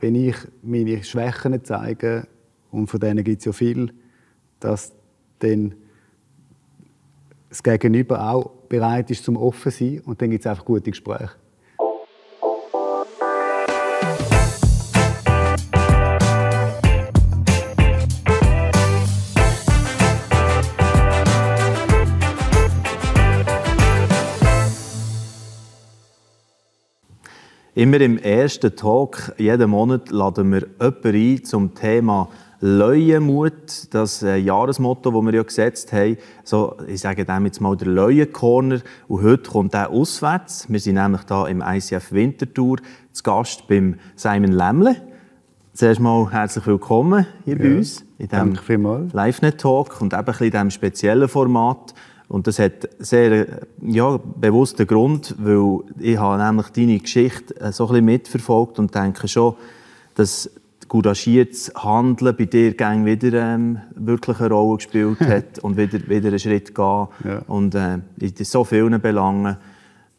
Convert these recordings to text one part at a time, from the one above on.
wenn ich meine Schwächen zeige, und von denen gibt es ja viel, dass dann das Gegenüber auch bereit ist, zum offen zu sein. Und dann gibt es einfach gute Gespräche. Immer im ersten Talk, jeden Monat, laden wir jemanden ein zum Thema Leuenmut, das Jahresmotto, das wir ja gesetzt haben. So, ich sage dem jetzt mal der Leuencorner. Und heute kommt er auswärts. Wir sind nämlich hier im ICF Winterthur zu Gast beim Simon Lämmle. Zuerst mal herzlich willkommen hier bei uns in diesem LiveNet-Talk und eben ein bisschen in diesem speziellen Format. Und das hat sehr bewussten Grund, weil ich habe nämlich deine Geschichte so ein bisschen mitverfolgt und denke schon, dass couragiertes Handeln bei dir wieder wirklich eine Rolle gespielt hat und wieder einen Schritt gehen. Ja. Und in so vielen Belangen.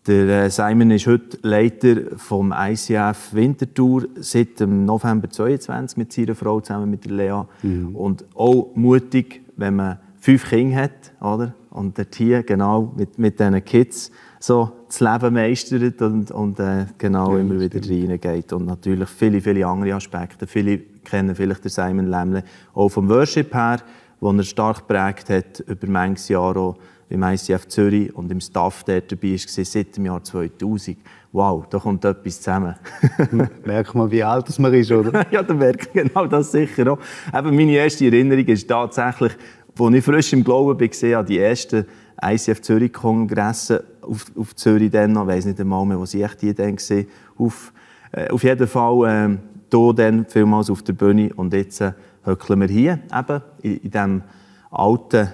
Der Simon ist heute Leiter vom ICF Winterthur seit dem November 2022 mit seiner Frau zusammen mit der Lea. Mhm. Und auch mutig, wenn man 5 Kinder hat, oder? Und dort hier genau mit diesen Kids so das Leben meistert und genau immer wieder reingeht. Und natürlich viele, viele andere Aspekte. Viele kennen vielleicht den Simon Lämmle auch vom Worship her, wo er stark geprägt hat, über manches Jahr auch im ICF Zürich und im Staff dort dabei war, seit dem Jahr 2000. Wow, da kommt etwas zusammen. Merkt man, wie alt man ist, oder? Ja, da merkt man genau das sicher auch. Eben, meine erste Erinnerung ist tatsächlich, als ich frisch im Glauben war, an die ersten ICF Zürich-Kongresse auf Zürich dann noch. Ich weiss nicht einmal mehr, wo sie echt die dann waren. Auf jeden Fall hier dann vielmals auf der Bühne. Und jetzt hückeln wir hier eben in diesem alten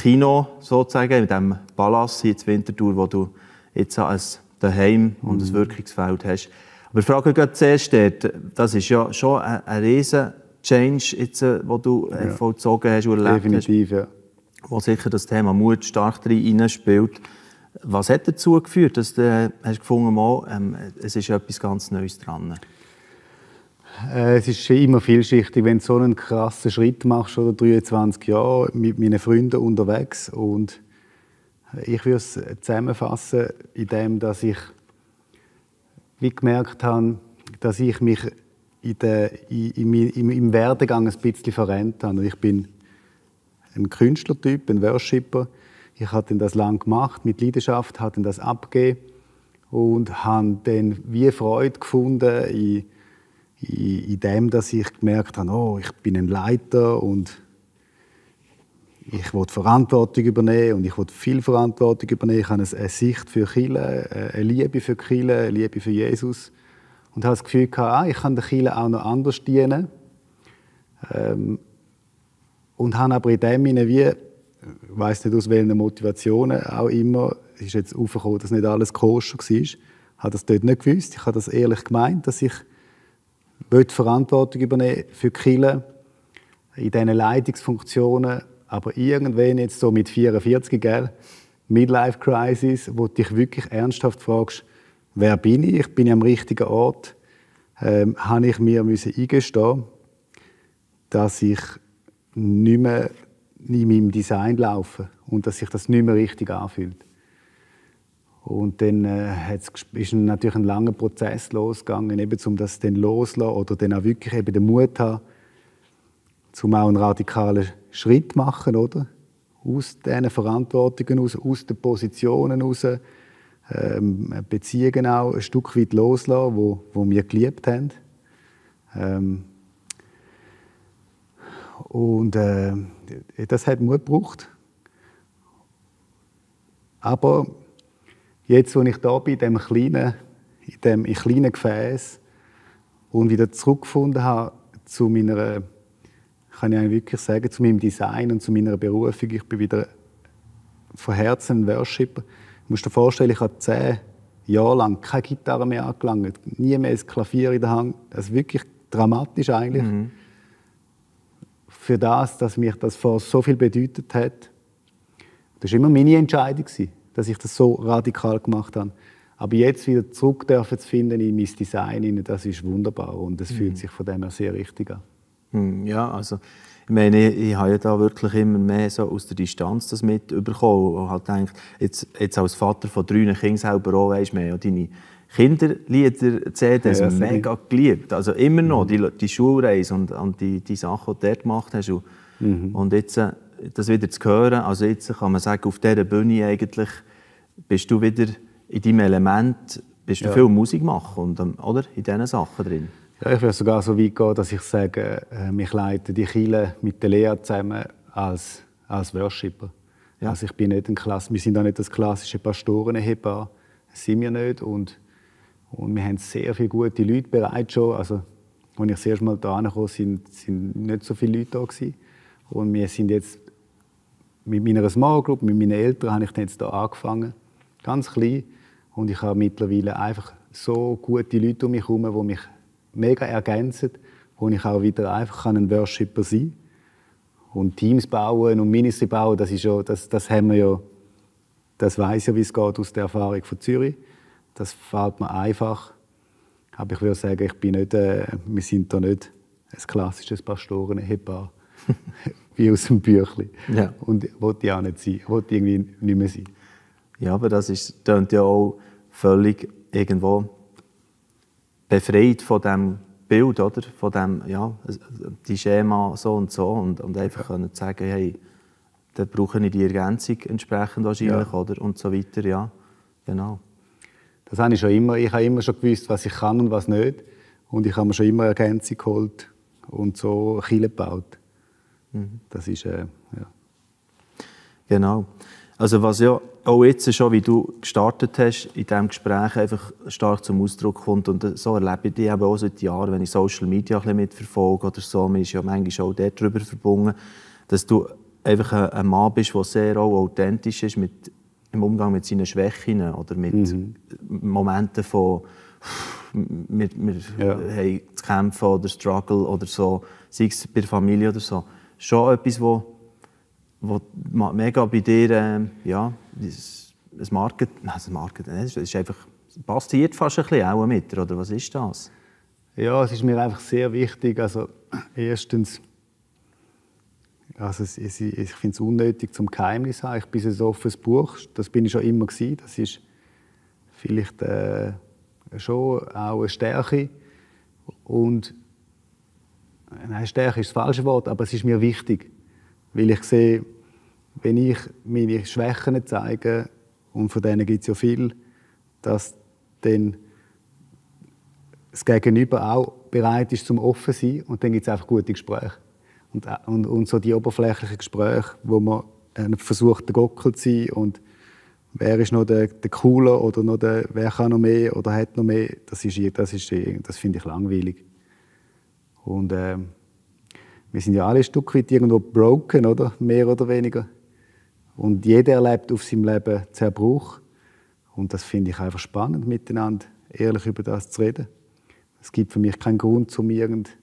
Kino sozusagen, in diesem Palast hier in Winterthur, wo du jetzt ein Daheim und ein Wirkungsfeld hast. Aber ich frage gerade zuerst dort, das ist ja schon ein riesen Change, jetzt, den du vollzogen hast und erlebt Definitiv, hast, wo sicher das Thema Mut stark hineinspielt. Was hat dazu geführt, dass du hast gefunden, es ist etwas ganz Neues dran? Es ist immer vielschichtig, wenn du so einen krassen Schritt machst, oder 23 Jahre mit meinen Freunden unterwegs. Und ich würde es zusammenfassen, indem dass ich wie gemerkt habe, dass ich mich im Werdegang ein bisschen verändert habe. Ich bin ein Künstlertyp, ein Worshipper. Ich habe das lange gemacht, mit Leidenschaft, habe das abgegeben und habe dann wie Freude gefunden in dem, dass ich gemerkt habe, oh, ich bin ein Leiter und ich will Verantwortung übernehmen und ich will viel Verantwortung übernehmen. Ich habe eine Sicht für Kirche, eine Liebe für Kirche, eine Liebe für Jesus. Und habe das Gefühl gehabt, ich kann der Kirche auch noch anders dienen. Und habe aber in dem Sinne wie, ich weiss nicht aus welchen Motivationen auch immer, es ist jetzt aufgekommen, dass nicht alles koscher war. Ich habe das dort nicht gewusst. Ich habe das ehrlich gemeint, dass ich Verantwortung übernehmen für die Kirche in diesen Leitungsfunktionen. Aber irgendwann jetzt so mit 44, gell, Midlife Crisis, wo du dich wirklich ernsthaft fragst, wer bin ich? Ich bin am richtigen Ort. Habe ich mir eingestehen, dass ich nicht mehr in meinem Design laufe und dass sich das nicht mehr richtig anfühlt. Und dann ist natürlich ein langer Prozess losgegangen, eben, um das dann loszulassen oder dann auch wirklich eben den Mut haben, um auch einen radikalen Schritt zu machen, oder? Aus diesen Verantwortungen aus den Positionen heraus, Beziehungen auch ein Stück weit loslassen, wo wir geliebt haben. Das hat Mut gebraucht. Aber jetzt, wo ich da bin, in diesem kleinen Gefäß und wieder zurückgefunden habe zu meiner, kann ich wirklich sagen, zu meinem Design und zu meiner Berufung. Ich bin wieder von Herzen ein Worshipper. Du musst dir vorstellen, ich habe 10 Jahre lang keine Gitarre mehr angelangt, nie mehr ein Klavier in der Hand. Das ist wirklich dramatisch eigentlich. Mhm. Für das, dass mir das vor so viel bedeutet hat. Das war immer meine Entscheidung, dass ich das so radikal gemacht habe. Aber jetzt wieder zurück zu finden in mein Design, das ist wunderbar und es fühlt sich von dem her sehr richtig an. Ja, also ich meine, ich habe ja da wirklich immer mehr so aus der Distanz das mitbekommen und halt gedacht, jetzt als Vater von 3 Kindern selber auch, weisst du, ja deine Kinderlieder-CDs mega geliebt. Also immer noch, die Schulreise und die Sachen, die du dort gemacht hast. Und jetzt, das wieder zu hören, also jetzt kann man sagen, auf dieser Bühne eigentlich bist du wieder in deinem Element, bist du viel Musik machen und, oder? In diesen Sachen drin. Ja, ich würde sogar so weit gehen, dass ich sage, ich leite die Kirche mit der Lea zusammen als Worshipper. Ja. Also ich bin nicht wir sind auch nicht das klassische Pastoren-Ehepaar, das sind wir nicht. Und wir haben sehr viele gute Leute bereits schon. Also, als ich das erste Mal hierher kam, sind nicht so viele Leute da gewesen. Und wir sind jetzt mit meiner Small Group, mit meinen Eltern, habe ich dann jetzt hier angefangen, ganz klein. Und ich habe mittlerweile einfach so gute Leute um mich herum, die mich mega ergänzen, wo ich auch wieder einfach ein Worshipper sein kann. Und Teams bauen und Ministry bauen, das haben wir ja, das weiss ja, wie es geht aus der Erfahrung von Zürich. Das fällt mir einfach. Aber ich würde sagen, wir sind da nicht ein klassisches Pastoren-Ehepaar, wie aus dem Büchlein. Ja. Und wollte ich auch nicht sein, wollte irgendwie nicht mehr sein. Ja, aber das klingt ja auch völlig irgendwo befreit von diesem Bild, oder? Von dem, ja, die Schema so und einfach können sagen, hey, da brauche ich die Ergänzung entsprechend wahrscheinlich, oder? Und so weiter, ja, genau. Das habe ich schon immer. Ich habe immer schon gewusst, was ich kann und was nicht. Und ich habe mir schon immer Ergänzung geholt und so Kirche gebaut. Das ist, ja. Genau. Also was ja auch jetzt schon, wie du gestartet hast, in diesem Gespräch einfach stark zum Ausdruck kommt. Und so erlebe ich dich eben auch seit Jahren, wenn ich Social Media ein bisschen mitverfolge oder so. Man ist ja manchmal auch darüber verbunden, dass du einfach ein Mann bist, der sehr auch authentisch ist im Umgang mit seinen Schwächen oder mit Momenten von wir haben zu kämpfen oder Struggle oder so, sei es bei der Familie oder so. Schon etwas, wo mega bei dir, das ist einfach, passiert fast ein bisschen auch mit, oder was ist das? Ja, es ist mir einfach sehr wichtig, also erstens, also ich finde es unnötig zum Geheimnis haben. Ich bin ein offenes Buch, das bin ich schon immer gewesen. Das ist vielleicht schon auch eine Stärke. Und nein, Stärke ist das falsche Wort, aber es ist mir wichtig, weil ich sehe, wenn ich meine Schwächen zeige, und von denen gibt es ja viel, dass dann das Gegenüber auch bereit ist zum offen zu sein und dann gibt es einfach gute Gespräche. Und so die oberflächlichen Gespräche, wo man versucht, der Gockel zu sein und wer ist noch der Cooler oder noch wer kann noch mehr oder hat noch mehr, das finde ich langweilig. Und wir sind ja alle ein Stück weit irgendwo broken, oder? Mehr oder weniger. Und jeder erlebt auf seinem Leben Zerbruch. Und das finde ich einfach spannend, miteinander ehrlich über das zu reden. Es gibt für mich keinen Grund, um irgendetwas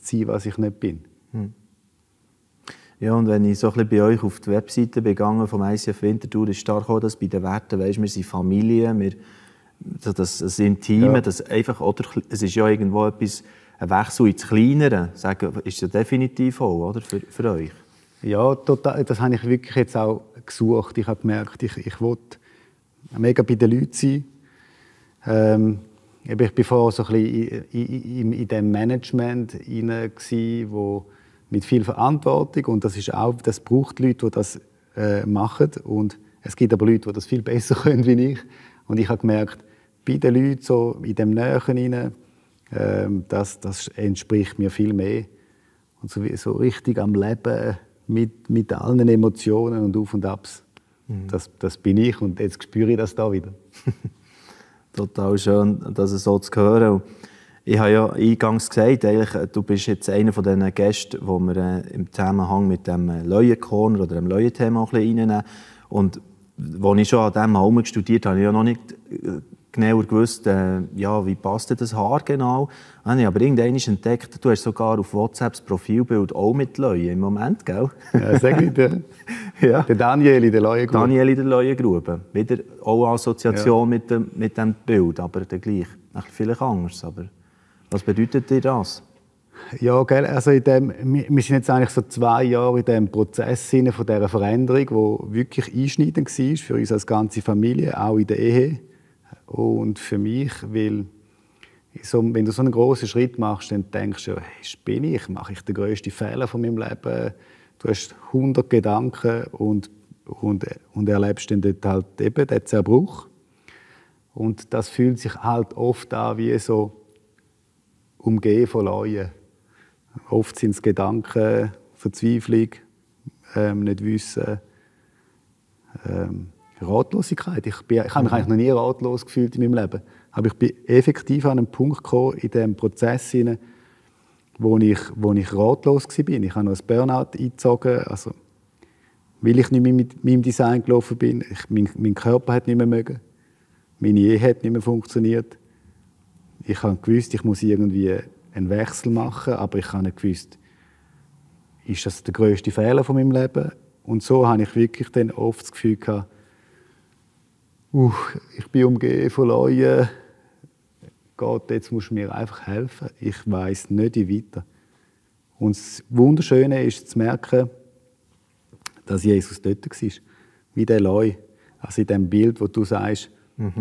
zu sein, was ich nicht bin. Ja, und wenn ich so ein bisschen bei euch auf die Webseite begangen vom ICF Winterthur, ist stark auch, dass bei den Werten, weisst, wir sind Familie, das Intime, das einfach, oder, es ist ja irgendwo etwas, ein Wechsel ins Kleinere, sagen, ist ja definitiv auch, oder, für euch. Ja, total, das habe ich wirklich jetzt auch gesucht. Ich habe gemerkt, ich wollte mega bei den Leuten sein. Ich war vorher so ein bisschen in dem Management hinein, wo mit viel Verantwortung, und das braucht Leute, die das machen. Und es gibt aber Leute, die das viel besser können wie ich. Und ich habe gemerkt, bei den Leuten so in dem Nähen hinein, das entspricht mir viel mehr. Und so richtig am Leben mit allen Emotionen und Auf und Abs. Das bin ich und jetzt spüre ich das da wieder. Total schön, das so zu hören. Ich habe ja eingangs gesagt, eigentlich, du bist jetzt einer von diesen Gästen, die wir im Zusammenhang mit dem Leuenkorner oder dem Leuenthema ein bisschen reinnehmen. Und als ich schon an diesem Hause studiert habe, habe ich ja noch nicht genauer gewusst, ja, wie passt denn das Haar genau. Dann habe ich aber irgendwann entdeckt, du hast sogar auf WhatsApp das Profilbild auch mit Leuen im Moment, gell? Ja, sag nicht, ja. Ja. Der Daniel in der Leuengrube. Daniel in der Leuengrube. Wieder auch eine Assoziation mit dem Bild, aber dann gleich. Vielleicht anders, aber was bedeutet dir das? Ja, gell, also wir sind jetzt eigentlich so 2 Jahre in diesem Prozess von dieser Veränderung, die wirklich einschneidend war für uns als ganze Familie, auch in der Ehe. Und für mich, weil wenn du so einen grossen Schritt machst, dann denkst du, hey, mache ich den grössten Fehler von meinem Leben? Du hast 100 Gedanken und erlebst dann dort halt eben den Zerbruch. Und das fühlt sich halt oft an wie so umgeben von Leuen. Oft sind es Gedanken, Verzweiflung, nicht wissen, Ratlosigkeit. Ich habe mich eigentlich noch nie ratlos gefühlt in meinem Leben. Aber ich bin effektiv an einen Punkt gekommen in diesem Prozess, wo ich ratlos war. Ich habe noch ein Burnout eingezogen, also, weil ich nicht mehr mit meinem Design gelaufen bin. Mein Körper hat nicht mehr mögen. Meine Ehe hat nicht mehr funktioniert. Ich habe gewusst, ich muss irgendwie einen Wechsel machen, aber ich habe nicht gewusst, ist das der grösste Fehler von meinem Leben? Und so habe ich wirklich dann oft das Gefühl gehabt, ich bin umgeben von Leuten, Gott, jetzt musst du mir einfach helfen. Ich weiss nicht, wie weiter. Und das Wunderschöne ist zu merken, dass Jesus dort war, wie der Leu. Also in dem Bild, wo du sagst,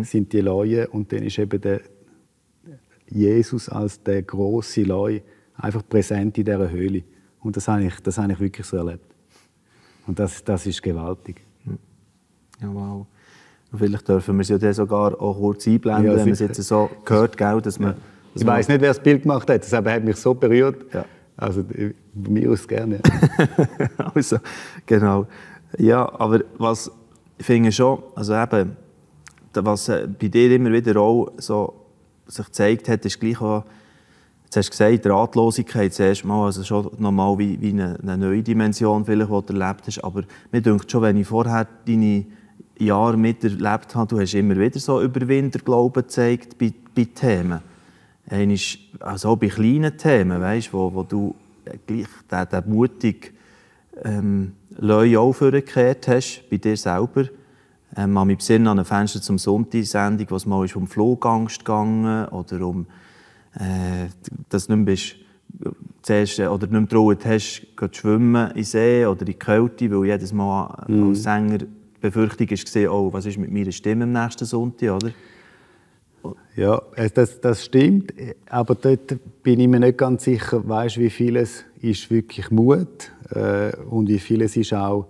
sind die Leue und dann ist eben der Jesus als der grosse Leu einfach präsent in dieser Höhle. Und das habe ich wirklich so erlebt. Und das ist gewaltig. Ja, wow. Und vielleicht dürfen wir es ja dann sogar auch kurz einblenden, ja, wenn man es jetzt so gehört, gell, dass man... Ich weiss nicht, wer das Bild gemacht hat. Das hat mich so berührt. Ja. Also bei mir aus gerne. Also, genau. Ja, aber was ich finde schon, also eben, was bei dir immer wieder auch so sich gezeigt hat, ist gleich auch, jetzt hast du gesagt, Ratlosigkeit zuerst mal, also schon nochmal wie eine neue Dimension, vielleicht, die du erlebt hast. Aber mir denkt schon, wenn ich vorher deine Jahre miterlebt habe, du hast immer wieder so Überwinterglauben gezeigt bei Themen. Also auch bei kleinen Themen, weißt, wo du gleich den mutigen Leu auch vorgekehrt hast, bei dir selber. Ich habe mich besinnen an ein Fenster zum Sonntagssendung, wo es mal um Flugangst ging oder um, dass du nicht mehr oder nicht mehr getraut hast, zu schwimmen in See oder in die Kälte, weil jedes Mal als Sänger die Befürchtung war, oh, was ist mit meiner Stimme am nächsten Sonntag, oder? Ja, das stimmt, aber dort bin ich mir nicht ganz sicher, weißt, wie vieles ist wirklich Mut und wie vieles ist auch,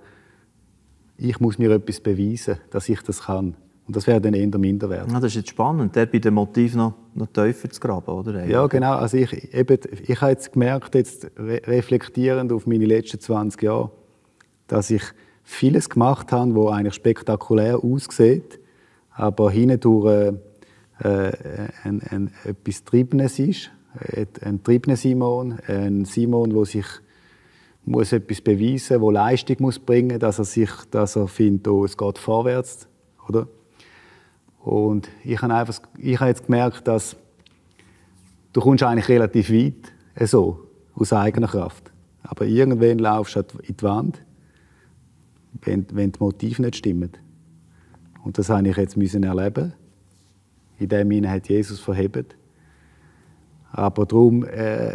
ich muss mir etwas beweisen, dass ich das kann. Und das wäre dann eher Minderwert. Ja, das ist jetzt spannend, der bei dem Motiv noch tiefer zu graben, oder? Ja, genau. Also ich habe jetzt gemerkt, reflektierend auf meine letzten 20 Jahre, dass ich vieles gemacht habe, das eigentlich spektakulär aussieht, aber hindurch etwas Triebenes ist. Ein triebener Simon, ein Simon, der sich muss etwas beweisen muss, der Leistung muss bringen muss, dass er findet, oh, es geht vorwärts. Oder? Und ich habe jetzt gemerkt, dass du kommst eigentlich relativ weit, so, aus eigener Kraft. Aber irgendwann laufst du in die Wand, wenn die Motive nicht stimmen. Und das musste ich jetzt erleben. In dem Sinne hat Jesus verhebt. Aber darum,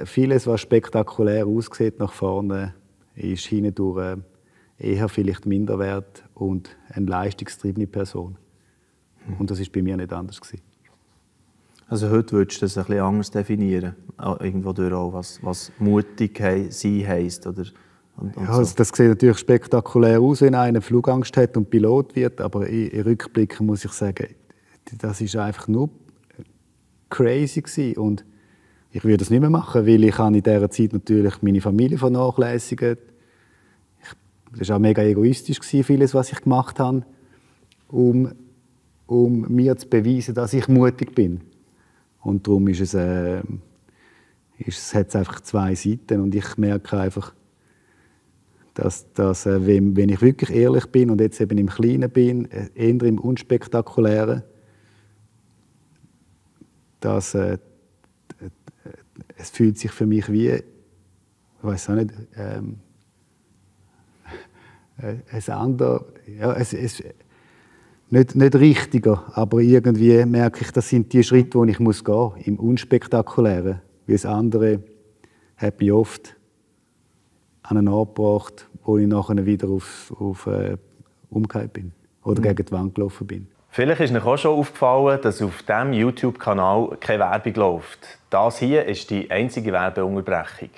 vieles, was spektakulär aussieht nach vorne, ist hindurch eher vielleicht Minderwert und eine leistungstriebene Person. Und das war bei mir nicht anders. Also heute würdest du das ein bisschen anders definieren, irgendwo durch auch, was mutig sein heisst, oder? Und ja, also das sieht natürlich spektakulär aus, wenn einer Flugangst hat und Pilot wird, aber in Rückblicken muss ich sagen, das ist einfach nur crazy gewesen. Und ich würde das nicht mehr machen, weil ich in dieser Zeit natürlich meine Familie vernachlässigt. Das war auch mega egoistisch, vieles, was ich gemacht habe, um mir zu beweisen, dass ich mutig bin. Und darum hat es einfach 2 Seiten. Und ich merke einfach, dass wenn ich wirklich ehrlich bin und jetzt eben im Kleinen bin, eher im Unspektakulären, dass es fühlt sich für mich wie, ich weiß auch nicht, ein anderer, ja, nicht richtiger, aber irgendwie merke ich, das sind die Schritte, die ich gehen muss, im Unspektakulären. Wie das andere hat mich oft an einen Ort gebracht, wo ich nachher wieder umgekehrt bin oder gegen die Wand gelaufen bin. Vielleicht ist euch auch schon aufgefallen, dass auf diesem YouTube-Kanal keine Werbung läuft. Das hier ist die einzige Werbeunterbrechung.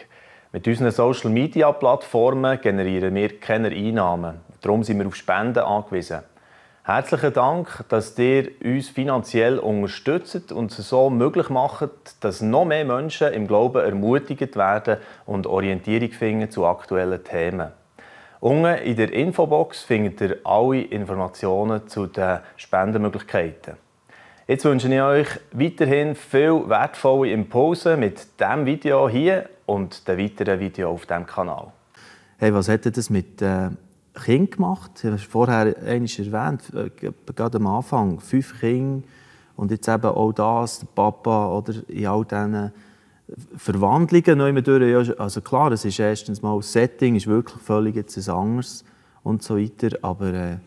Mit unseren Social-Media-Plattformen generieren wir keine Einnahmen. Darum sind wir auf Spenden angewiesen. Herzlichen Dank, dass ihr uns finanziell unterstützt und es so möglich macht, dass noch mehr Menschen im Glauben ermutigt werden und Orientierung finden zu aktuellen Themen. Unten in der Infobox findet ihr alle Informationen zu den Spendenmöglichkeiten. Jetzt wünsche ich euch weiterhin viel wertvolle Impulse mit diesem Video hier und den weiteren Videos auf diesem Kanal. Hey, was hat das mit Kindern gemacht? Du hast vorher einmal erwähnt, gerade am Anfang, 5 Kinder und jetzt eben auch das, der Papa, oder in all diesen Verwandlungen noch immer durch. Also klar, es ist erstens mal, das Setting ist wirklich völlig jetzt ein anderes und so weiter, aber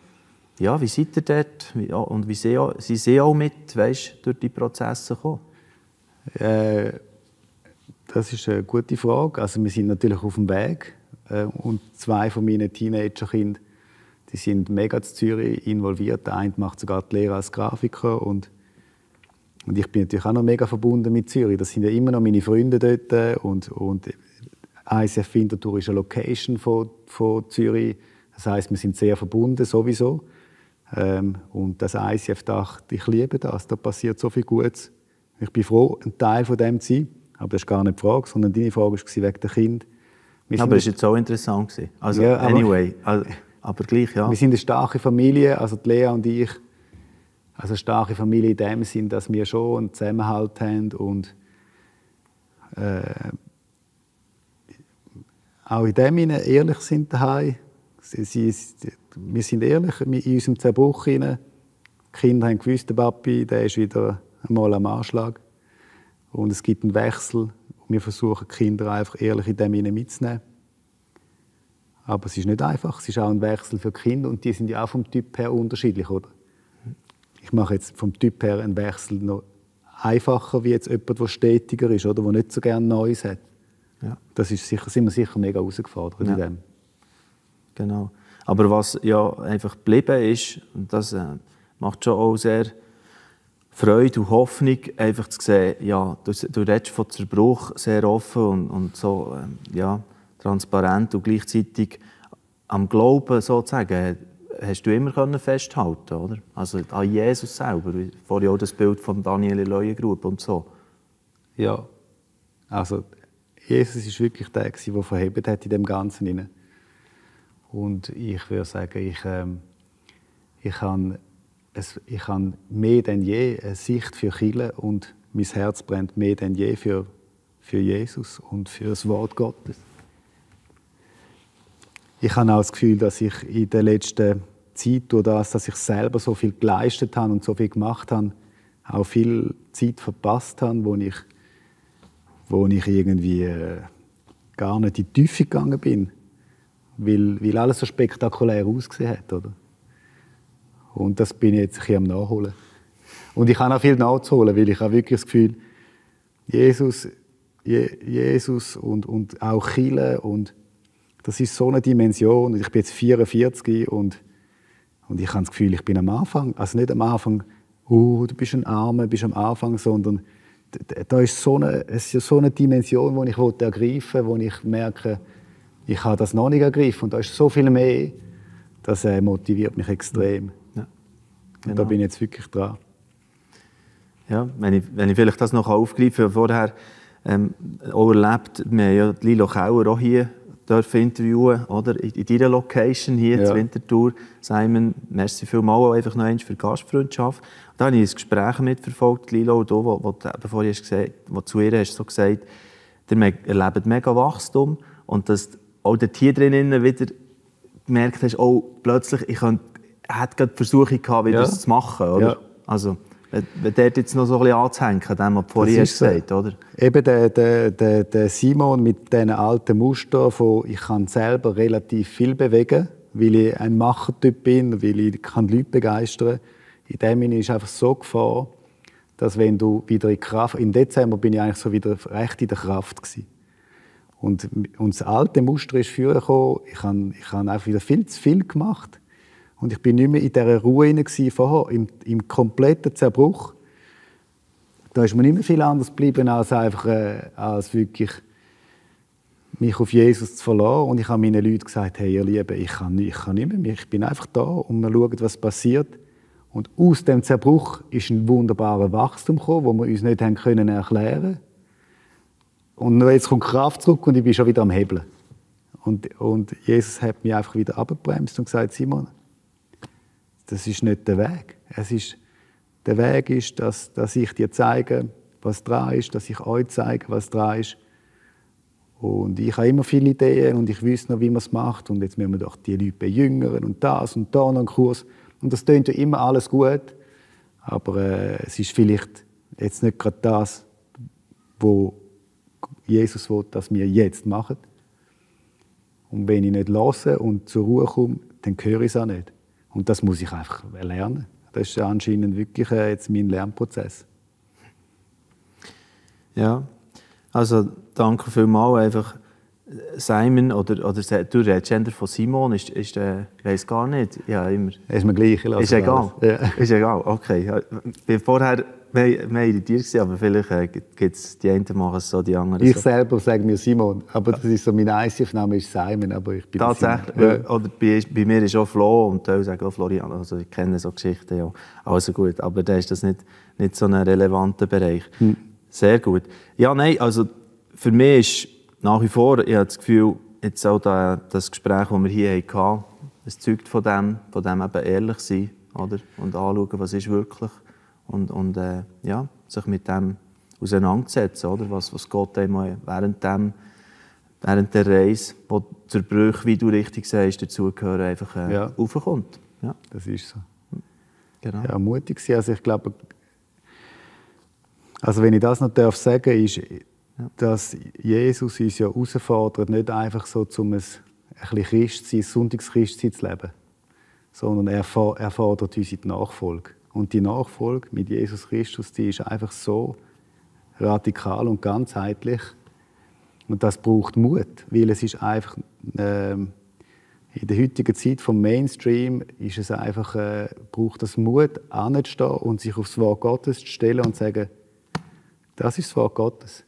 ja, wie seid ihr dort und wie sind Sie auch mit, weißt, durch die Prozesse gekommen? Das ist eine gute Frage. Also wir sind natürlich auf dem Weg und 2 von meinen Teenagerkindern, die sind mega in Zürich involviert. Der eine macht sogar die Lehre als Grafiker und ich bin natürlich auch noch mega verbunden mit Zürich. Das sind ja immer noch meine Freunde dort und ICF Winterthur ist eine Location von Zürich. Das heisst, wir sind sehr verbunden sowieso. Und das ICF-Dach, ich liebe das. Da passiert so viel Gutes. Ich bin froh, ein Teil von dem zu sein. Aber das ist gar nicht die Frage, sondern deine Frage war wegen der Kinder. Aber das war jetzt auch interessant. Also, ja, aber gleich, ja. Wir sind eine starke Familie, also Lea und ich. Also eine starke Familie in dem Sinn, dass wir schon einen Zusammenhalt haben und auch in dem Sinne ehrlich sind daheim. Wir sind ehrlich in unserem Zerbruch hinein. Die Kinder haben gewusst, der Papi, der ist wieder einmal am Anschlag. Und es gibt einen Wechsel. Wir versuchen, die Kinder einfach ehrlich in dem hinein mitzunehmen. Aber es ist nicht einfach. Es ist auch ein Wechsel für die Kinder und die sind ja auch vom Typ her unterschiedlich, oder? Ich mache jetzt vom Typ her einen Wechsel noch einfacher, wie jetzt jemand, der stetiger ist, oder der nicht so gerne Neues hat. Ja. Das ist sicher, sind wir sicher mega herausgefordert in dem. Genau. Aber was ja einfach geblieben ist, und das macht schon auch sehr Freude und Hoffnung, einfach zu sehen, ja, du redest von Zerbruch sehr offen und so ja, transparent und gleichzeitig am Glauben sozusagen, hast du immer festhalten, oder? Also an Jesus selber, vorhin auch das Bild von Daniel in Leuengrube und so. Ja, also Jesus war wirklich der, der verhebt hat in dem Ganzen hinein. Und ich würde sagen, ich habe mehr denn je eine Sicht für Kirche und mein Herz brennt mehr denn je für Jesus und für das Wort Gottes. Ich habe auch das Gefühl, dass ich in der letzten Zeit, durch das, dass ich selber so viel geleistet habe und so viel gemacht habe, auch viel Zeit verpasst habe, wo ich irgendwie gar nicht in die Tiefe gegangen bin, weil alles so spektakulär ausgesehen hat, oder? Und das bin ich jetzt ein bisschen am Nachholen. Und ich habe auch viel nachzuholen, weil ich habe wirklich das Gefühl, Jesus und auch Kirche und das ist so eine Dimension. Ich bin jetzt 44 und ich habe das Gefühl, ich bin am Anfang. Also nicht am Anfang, du bist ein Armer, bist am Anfang, sondern da ist es ist so eine Dimension, die ich ergreifen will, wo ich merke, ich habe das noch nicht ergriffen. Und da ist so viel mehr, das motiviert mich extrem. Ja. Genau. Und da bin ich jetzt wirklich dran. Ja, wenn ich vielleicht das noch aufgreifen vorher auch erlebt, wir haben ja Lilo Kauer auch hier interviewen, oder? In deiner Location hier in Winterthur. Simon, merci vielmals einfach noch einmal für die Gastfreundschaft. Da habe ich ein Gespräch mitverfolgt, Lilo, wo du zu ihr hast so gesagt, ihr erlebt mega Wachstum und dass auch dort hier drinnen wieder gemerkt hast, oh, plötzlich, ich hätte gerade die Versuchung gehabt, das zu machen, oder? Ja. Also, Wenn dort jetzt noch so ein bisschen anzuhängen, dem, was du vorhin gesagt hast, oder? Eben der Simon mit diesen alten Mustern von ich kann selber relativ viel bewegen, weil ich ein Machertyp bin, weil ich kann Leute begeistern. In dem Sinne ist einfach so Gefahr, dass wenn du wieder in Kraft... Im Dezember bin ich eigentlich so wieder recht in der Kraft gewesen. Und das alte Muster ist vorgekommen. Ich habe einfach wieder viel zu viel gemacht. Und ich bin nicht mehr in dieser Ruhe vorher, im kompletten Zerbruch. Da ist mir nicht mehr viel anderes geblieben, als einfach als wirklich mich auf Jesus zu verlassen. Und ich habe meinen Leuten gesagt, hey, ihr Lieben, ich kann nicht mehr. Ich bin einfach da und wir schauen, was passiert. Und aus dem Zerbruch ist ein wunderbarer Wachstum gekommen, das wir uns nicht haben können erklären. Und jetzt kommt Kraft zurück und ich bin schon wieder am Hebeln. Und Jesus hat mich einfach wieder abgebremst und gesagt, Simon, das ist nicht der Weg. Der Weg ist, dass ich dir zeige, was dran ist, dass ich euch zeige, was dran ist. Und ich habe immer viele Ideen und ich weiß noch, wie man es macht. Und jetzt müssen wir doch die Leute bejüngern und das und da noch einen Kurs. Und das klingt ja immer alles gut. Aber es ist vielleicht jetzt nicht gerade das, was Jesus will, dass wir jetzt machen. Und wenn ich nicht höre und zur Ruhe komme, dann höre ich es auch nicht. Und das muss ich einfach lernen. Das ist anscheinend wirklich jetzt mein Lernprozess. Ja, also danke vielmals. Einfach Simon, oder du redest von Simon, ist ich weiss gar nicht. Ja, immer. Ist mir gleich. Ist egal. Ja. Ist egal, okay. Ich bin vorher mehr irritiert, aber vielleicht gibt es die einen machen es so, die anderen ich so. Selber sage mir Simon, aber das ist so, mein ICF-Name ist Simon, aber ich bin tatsächlich. Simon. Ja. Oder bei mir ist auch Flo und die sagen auch Florian. Also ich kenne so Geschichten, ja. Also gut, aber da ist das nicht so ein relevanter Bereich. Sehr gut. Ja, nein, also für mich ist nach wie vor, ich habe das Gefühl, jetzt auch das Gespräch, das wir hier hatten, es zeugt von dem eben ehrlich sein, oder? Und anschauen, was ist wirklich. Und ja, sich mit dem auseinandersetzen, oder? Was Gott einem während der Reise, wo zur Brüche, wie du richtig sagst, dazugehören, einfach raufkommt. Ja. Das ist so. Genau. Ja, mutig sein. Also ich glaube, also wenn ich das noch sagen darf, ist, dass Jesus uns ja herausfordert, nicht einfach so zum ein bisschen Sonntagschristsein zu leben, sondern er fordert uns in die Nachfolge. Und die Nachfolge mit Jesus Christus, die ist einfach so radikal und ganzheitlich. Und das braucht Mut, weil es ist einfach in der heutigen Zeit vom Mainstream ist es einfach, braucht das Mut, anzustehen und sich auf das Wort Gottes zu stellen und zu sagen, das ist das Wort Gottes.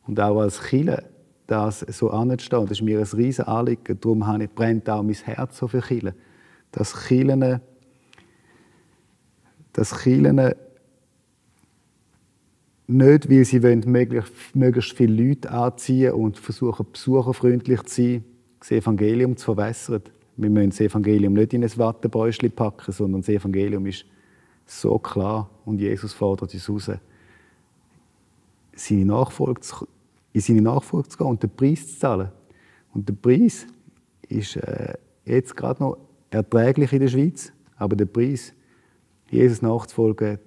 Und auch als Kirche das so anzustehen, das ist mir ein riesen Anliegen. Darum brennt auch mein Herz so für Kirche. Dass Kirchen nicht, weil sie wollen, möglichst viele Leute anziehen und versuchen, besucherfreundlich zu sein, das Evangelium zu verwässern. Wir müssen das Evangelium nicht in ein Wattebäuschen packen, sondern das Evangelium ist so klar und Jesus fordert uns raus, in seine Nachfolge zu gehen und den Preis zu zahlen. Und der Preis ist jetzt gerade noch erträglich in der Schweiz, aber der Preis, Jesus nachzufolgen,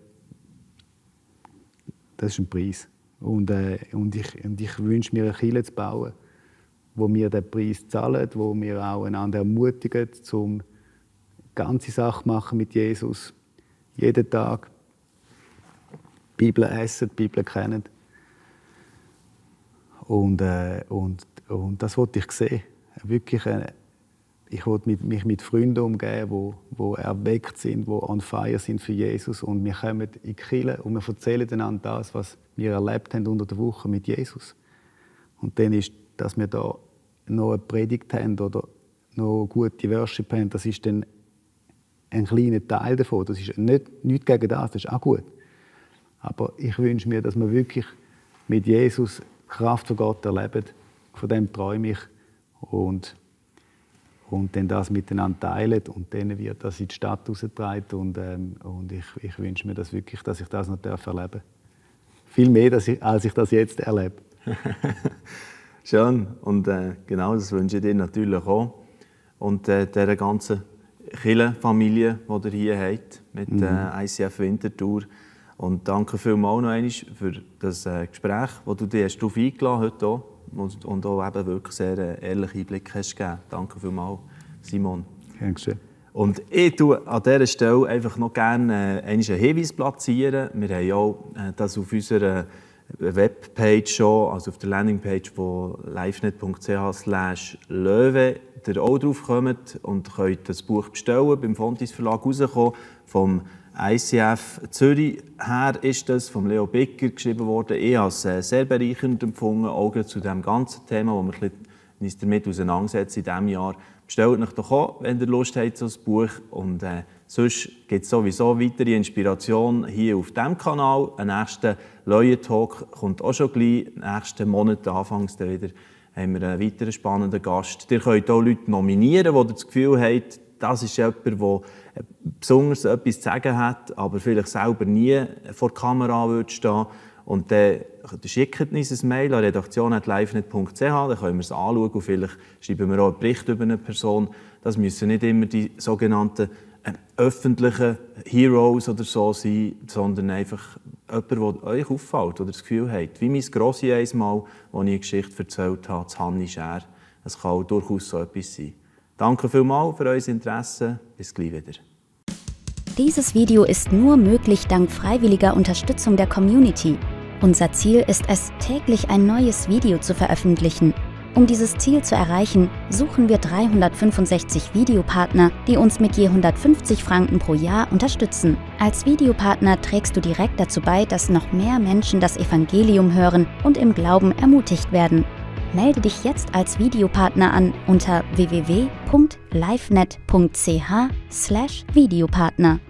das ist ein Preis. Und ich wünsche mir, eine Kirche zu bauen, wo wir den Preis zahlen, wo wir auch einander ermutigen, um ganze Sachen machen mit Jesus. Jeden Tag die Bibel essen, die Bibel kennen. Und das wollte ich sehen. Wirklich, ich wollte mich mit Freunden umgeben, die erweckt sind, die on fire sind für Jesus. Und wir kommen in die Kirche und wir erzählen einander das, was wir erlebt haben unter der Woche mit Jesus. Und dann ist, dass wir da noch eine Predigt haben oder noch gute Worship haben, das ist dann ein kleiner Teil davon. Das ist nichts gegen das ist auch gut. Aber ich wünsche mir, dass wir wirklich mit Jesus die Kraft von Gott erleben. Von dem träume ich. Und dann das miteinander teilen und dann wird das in die Stadt rausgetragen und ich wünsche mir das wirklich, dass ich das noch erleben darf. Viel mehr, als ich das jetzt erlebe. Schön. Und genau das wünsche ich dir natürlich auch. Und dieser ganzen Kirchenfamilie, die ihr hier habt, mit ICF Winterthur. Und danke vielmals noch einmal für das Gespräch, wo du dich darauf eingeladen hast heute auch, und auch eben wirklich sehr ehrlichen Einblick hast gegeben. Danke vielmals, Simon. Dankeschön. Und ich tue an dieser Stelle einfach noch gerne einen Hinweis platzieren. Wir haben auch das auf unserer Webpage schon, also auf der Landingpage von lifenet.ch/löwe, ihr auch drauf kommt und könnt das Buch bestellen, beim Fontys Verlag rauskommen. Vom ICF Zürich her ist das, von Leo Bicker geschrieben worden. Ich habe es sehr bereichernd empfunden, auch zu diesem ganzen Thema, wo wir uns damit auseinandersetzen in diesem Jahr. Bestellt euch doch auch, wenn ihr Lust habt, so ein Buch. Und sonst gibt es sowieso weitere Inspiration hier auf diesem Kanal. Ein nächster Löwen-Talk kommt auch schon gleich. Nächsten Monat, anfangs wieder, haben wir einen weiteren spannenden Gast. Ihr könnt auch Leute nominieren, die ihr das Gefühl habt, das ist jemand, der besonders etwas zu sagen hat, aber vielleicht selber nie vor der Kamera stehen. Und dann schickt uns ein Mail an redaktion@lifenet.ch, dann können wir es anschauen und vielleicht schreiben wir auch einen Bericht über eine Person. Das müssen nicht immer die sogenannten öffentlichen Heroes oder so sein, sondern einfach jemand, der euch auffällt oder das Gefühl hat. Wie mein Grossi einmal, als ich eine Geschichte erzählt habe, zu Hanni Schär. Es kann auch durchaus so etwas sein. Danke vielmals für euer Interesse. Bis gleich wieder. Dieses Video ist nur möglich dank freiwilliger Unterstützung der Community. Unser Ziel ist es, täglich ein neues Video zu veröffentlichen. Um dieses Ziel zu erreichen, suchen wir 365 Videopartner, die uns mit je 150 Franken pro Jahr unterstützen. Als Videopartner trägst du direkt dazu bei, dass noch mehr Menschen das Evangelium hören und im Glauben ermutigt werden. Melde dich jetzt als Videopartner an unter www.lifenet.ch/Videopartner.